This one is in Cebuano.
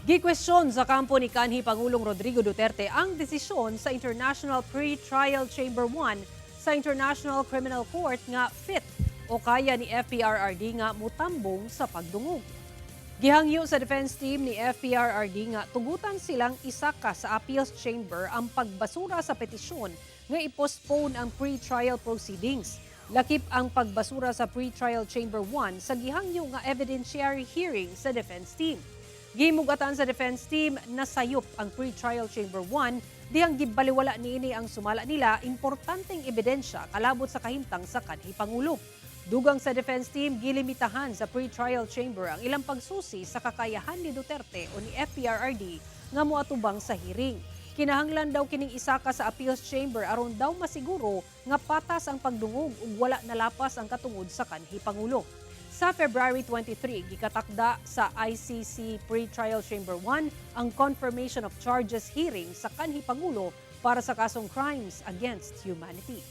Gikwestiyon sa kampo ni kanhi Pangulong Rodrigo Duterte ang desisyon sa International Pre-Trial Chamber 1 sa International Criminal Court nga fit o kaya ni FPRRD nga mutambong sa pagdungog. Gihangyo sa defense team ni FPRRD nga tugutan silang isaka sa appeals chamber ang pagbasura sa petisyon nga i-postpone ang pre-trial proceedings. Lakip ang pagbasura sa pre-trial chamber 1 sa gihangyo nga evidentiary hearing sa defense team. Gimugatan sa defense team na sayop ang pre-trial chamber 1 dihang gibaliwala niini ang sumala nila importanteng ebidensya kalabot sa kahimtang sa kanhi pangulo. Dugang sa defense team, gilimitahan sa pre-trial chamber ang ilang pagsusi sa kakayahan ni Duterte o ni FPRRD nga moatubang sa hearing. Kinahanglan daw kining isaka sa appeals chamber aron daw masiguro nga patas ang pagdungog ug wala nalapas ang katungod sa kanhi pangulo. Sa February 23, gikatakda sa ICC Pre-Trial Chamber 1 ang confirmation of charges hearing sa kanhi pangulo para sa kasong crimes against humanity.